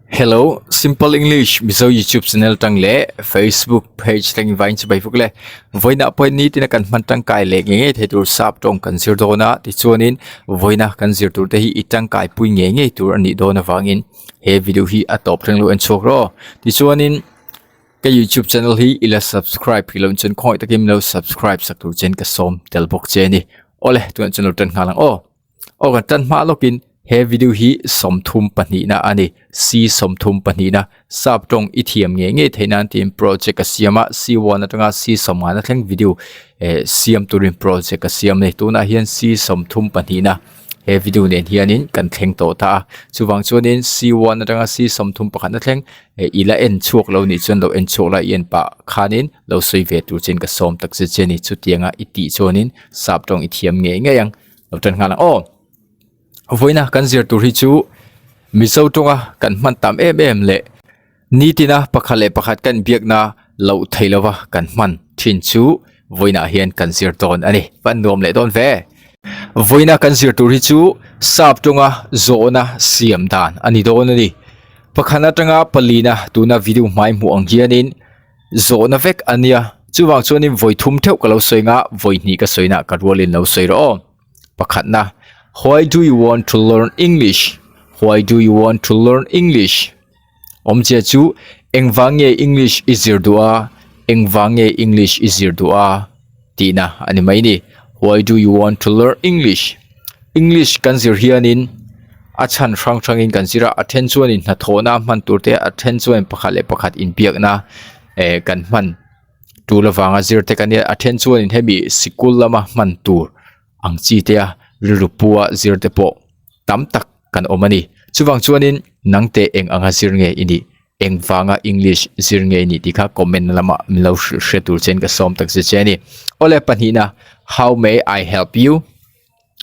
Hello, Simple English Mizo YouTube channel tang leh Facebook page tang in vain chibai vuk le. Voina pawh ni tina kan hman tangkai leh nge ngei thei tur sap tawng kan zir dawn a tichuanin voina kan zir tur te hi i tangkai pui nge ngei tur a nih dawn avangin he video hi a tawp thleng lo en chhuak rawh. Tichuanin ka YouTube channel hi ila subscribe hi lo chuan khawngaih takin min lo subscribe sak tur chen ka sawm tel bawk che a ni. Awle tunah chuan lo tan nghal ang aw. Aw kan tan hma lawkin he video hi 30 pahnihna a ni. C 30 pahnihna sap tawng i thiam nge nge theih nan tiin project a siam a C1 atanga C sawmngana thleng video eh siam turin project a siam a ni. Tunah hian C 30 pahnihna he video nen hianin kan thleng tawh ta a. Chuvang chuanin C1 atanga C 30 pakhatna thleng eh i la en chhuak lo nih chuan lo en chhuak la i en pah khanin lo sawi ve tur chin ka sawm tak zet che a ni. Chutianga i tih chuanin sap tawng i thiam ngei ngei ang. Lo tan nghal ang aw. Vawiina kan zir tur hi chu Mizo tawnga kan hman tam em em leh nitina pakhat leh pakhat kan biakna loh thei lova kan hman thin chu vawiinah hian kan zir dawn a ni. Van nuam leh dawn ve. Vawiina kan zir tur hi chu sap tawnga zawhna siam dan a ni dawn a ni. Pakhat atanga palina tuna video hmai hmuh ang hianin Zawhna vek a nia. Chuvang chuanin vawi thum theuh ka lo sawi nga, vawi hnih ka sawina ka rualin lo sawi rawh aw. Pakhatna, Why do you want to learn English? Why do you want to learn English? Awmzia chu, engvang nge English i zir duh a? Engvang nge English i zir duh a? Tihna a ni mai ni. Why do you want to learn English? English kan zir hianin a chhan hrang hrangin kan zir a, a then chuanin hnathawhna hman tur te, a then chuanin pakhat leh pakhat inbiakna eh kan hman tul avanga zir te kan nia, a then chuanin hemi sikul lama hman tur ang chi te a rilru pua zir te pawh tam tak kan awm a ni. Chuvang chuanin nangte eng anga zir nge i nih? Engvanga English zir nge nih tih kha comment na lamah min lo hrilh hre tur chein ka sawm tak zet che a ni. Awle pahnihna, How may I help you?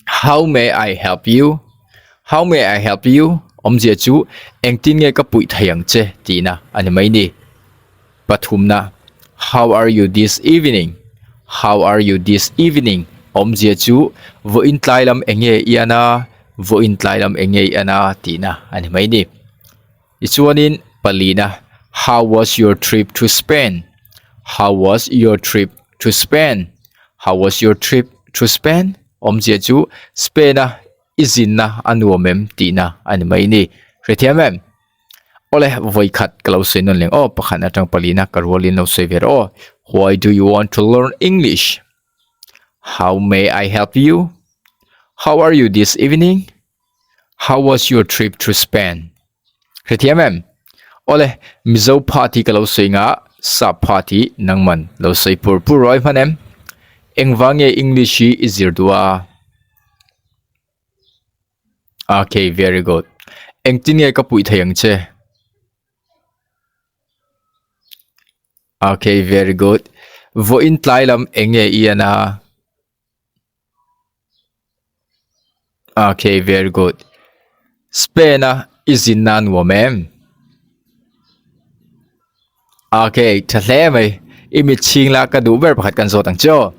How may I help you? How may I help you? Awmzia chu engtin nge ka puih thei ang che tihna a ni mai ni. Pathumna, How are you this evening? How are you this evening? Awmzia chu vawiin tlai lam enge i an a, vawiin tlai lam enge i an a tihna a ni mai ni. Tichuanin palina, How was your trip to Spain? How was your trip to Spain? How was your trip to Spain? Awmzia chu Spain-a i zinna a nuam em tihna a ni mai ni. Hrethiam em? Awle, vawi khat ka lo sawi nawn leng aw, pakhat atang palina ka rualin lo sawi ve rawh aw. Why do you want to learn English? How may I help you? How are you this evening? How was your trip to Spain? Hrethiam em? Awle, Mizo phat hi ka lo sawi nga, Sap phat hi nangman lo sawi pur pur rawih hman em? Engvang nge English hi i zir duh a? Okay, very good. Engtin nge ka puih thei ang che? Okay, very good. Vawiin tlai lam eng nge i en a? Okay, very good. Spain a i zin na nuam em? Okay, tha hle mai. I mit chhing la ka duh ber pakhat kan zawt ang che aw.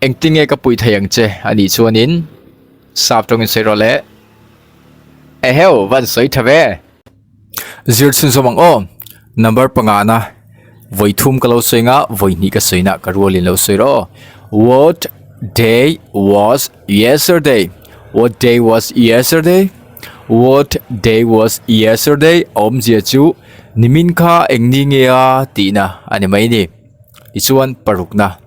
Engtin nge ka puih thei ang che anih chuanin sap tawngin sawi rawh le. Eheu, van sawi tha ve. Zir chhunzawm ang aw. Number panga na vawi thum ka lo sawi nga vawi hnih ka sawi na ka rualin lo sawi rawh aw. What day was yesterday? What day was yesterday? What day was yesterday? Awmzia chu nimin kha eng ni nge a tihna a ni mai ni. Tichuan parukna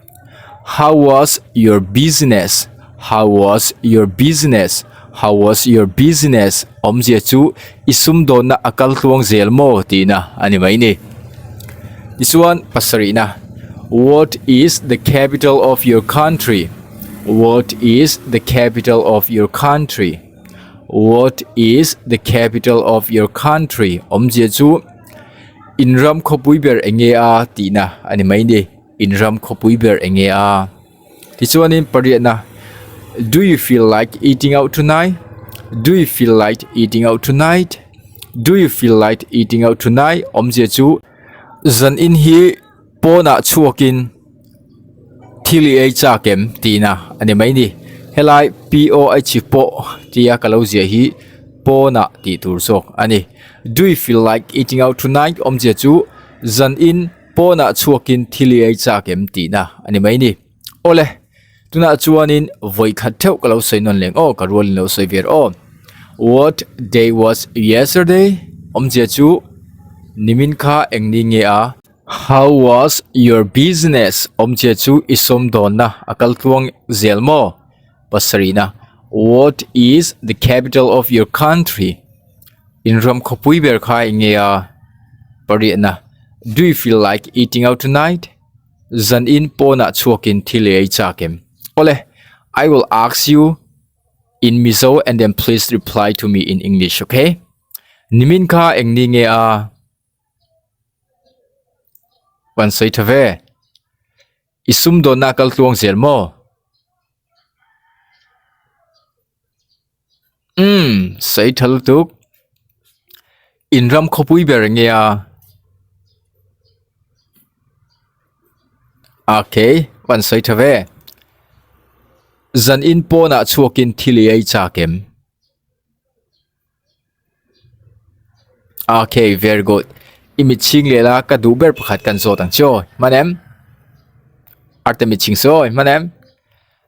How was your business? How was your business? How was your business? Awmzia chu i sumdawnna a kal tluang zel maw tihna a ni mai ni. Tichuan pasarihna What is the capital of your country? What is the capital of your country? What is the capital of your country? Awmzia chu in ram khawpui ber eng nge a tihna a ni mai ni. In ram khawpui ber eng nge a? Tichuanin pariatna, Do you feel like eating out tonight? Do you feel like eating out tonight? Do you feel like eating out tonight? Awmzia chu zan in hi pawnah chhuakin thil i ei chak em tihna a ni mai ni. Helai P O H pawh tia ka lo ziah hi. pawnah tih tur zawk a ni. Do you feel like eating out tonight awmzia chu zan in pawnah chhuakin thil i ei chak em tihna a ni mai ni. Awle, tunah chuanin vawi khat theuh ka lo sawi nawn leng aw, ka rualin lo sawi ve rawh aw. What day was yesterday? Awmzia chu nimin kha eng ni nge a? How was your business? Awmzia chu i sawmdawnna a kal tluang zel maw? Pasarihna, What is the capital of your country? In ram khawpui ber kha eng nge a? Pariatna, Do you feel like eating out tonight? Zan in pawnah chhuakin thil i ei chak em? Awle, I will ask you in Mizo and then please reply to me in English, okay? Nimin kha eng ni nge a? Van sawi tha ve. I sumdawnna a kal tluang zel maw? Umm, sawi tha lutuk. In ram khawpui ber eng nge a? Okay, van sawi tha ve. Zan in pawnah chhuakin thil i ei chak em? Okay, very good. I mit chhing leh la ka duh ber pakhat kan zawt ang che aw. Hman em? Arte mit chhing sawi aw, hman em?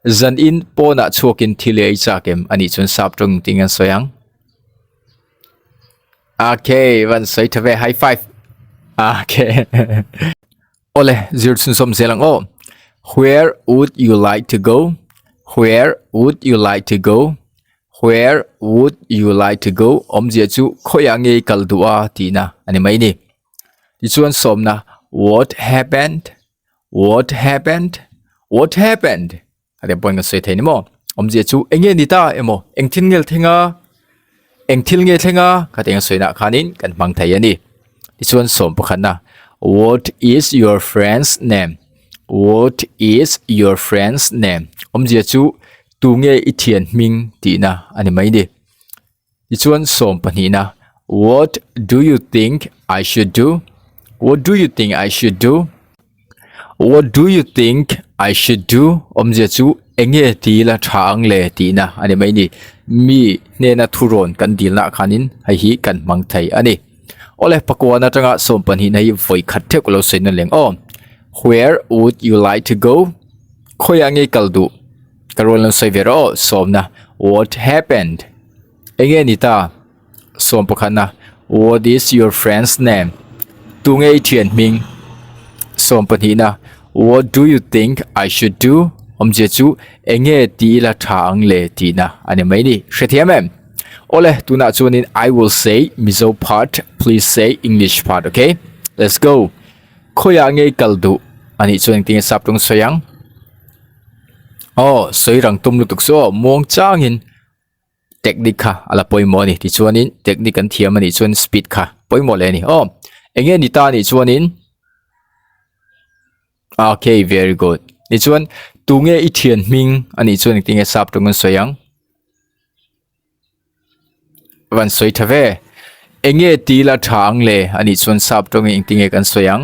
Zan in pawnah chhuakin thil ei chak em? Anih chuan sap tawng ting an sawi ang. Okay, van sawi tha ve, high five. Okay. Awle, zir chhunzawm zel ang aw. Where would you like to go? Where would you like to go? Where would you like to go? Awmzia chu khawiah nge i kal duh a tihna a ni mai ni. Tichuan sawmna What happened? What happened? What happened? A rem pawhin kan sawi thei ni maw? Awmzia chu eng nge ni ta emaw eng thil nge thleng a eng thil nge thleng a khatiang a sawina khanin kan hmang thei a ni. Tichuan sawm pakhatna What is your friend's name? What is your friend's name? Awmzia chu Tunge i thian hming tihna a ni mai ni. Tichuan sawm pahnihna, What do you think I should do? What do you think I should do? What do you think I should do? Awmzia chu enge ti ila tha ang le tihna a ni mai ni. Mi hnena thurawn kan dilna ah khanin hei hi kan hmang thei a ni. Awle pakuan atanga sawm pahnihna hi vawi khat theuh ka lo sawi na leng aw. Where would you like to go? Khawiah nge kal duh? Ka rawn lo sawi ve rawh aw, sawmna, What happened? Enge ni ta? Sawm pakhatna, What is your friend's name? Tunge i thian hming? Sawm pahnihna, What do you think I should do? Awmzia chu enge ti ila tha ang le tihna a ni mai ni. Hrethiam em? Awle, tunah chuanin I will say Mizo part, please say English part, okay? Let's go! Khawiah nge i kal duh? Anih chuan engtin nge sap tung sawi ang? Aw, sawi rang tum lutuk chu aw, muang changin technique kha a la pawimawh a ni. Tichuanin technique kan thiam a nih chuan speed kha pawimawh leh a ni. Aw, eng nge ni ta a nih chuanin Okay, very good. Tichuan tunge i thian hming a nih chuan engtin nge sap tung an sawi ang? Van sawi tha ve. Enge ti la tha ang le a nih chuan sap tawngin engtin nge kan sawi ang?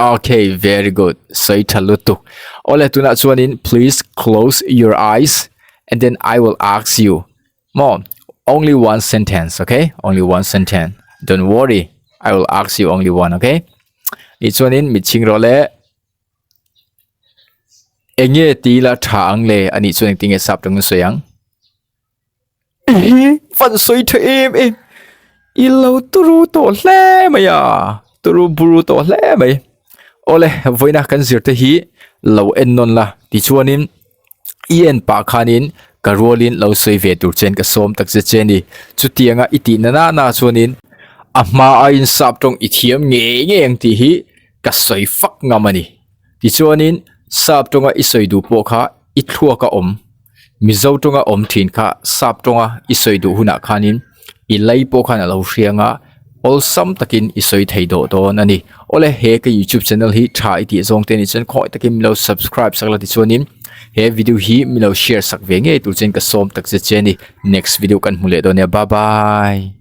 Okay, very good. Sawi tha lutuk. Awle tunah chuanin please close your eyes and then I will ask you. Maw, only one sentence, okay? Only one sentence. Don't worry. I will ask you only one, okay? Ni chuanin mitching rawh le Enge ti ila tha ang le a nih chuan engtin nge sap tawngin sawi ang? Ehe, fan sawi tha em em. I lo turu tawh hle mai a, turu buru tawh hle mai. Awle, vawiina kan zir te hi lo en nawn la tichuanin i en pah khanin ka rualin lo sawi ve tur chen ka sawm tak zet che a ni. Chutianga i tih na nana chuanin a hma aiin sap tawng i thiam ngei ngei ang tih hi ka sawi fak ngam a ni. Tichuanin sap tawnga i sawi duh pawh kha i thluak a awm, Mizo tawnga awm thin kha sap tawnga i sawi duh hunah khanin i lei pawh khan a lo hriang a, awlsam takin i sawi thei dawh dawn a ni. Awle he ka youtube channel hi tha i tih zawng te anih chuan khawngaih takin min lo subscribe sak la tichuanin he video hi min lo share sak ve ngei tur chuan ka sawm tak zet che a ni. Next video kan hmu leh dawn nia bye bye.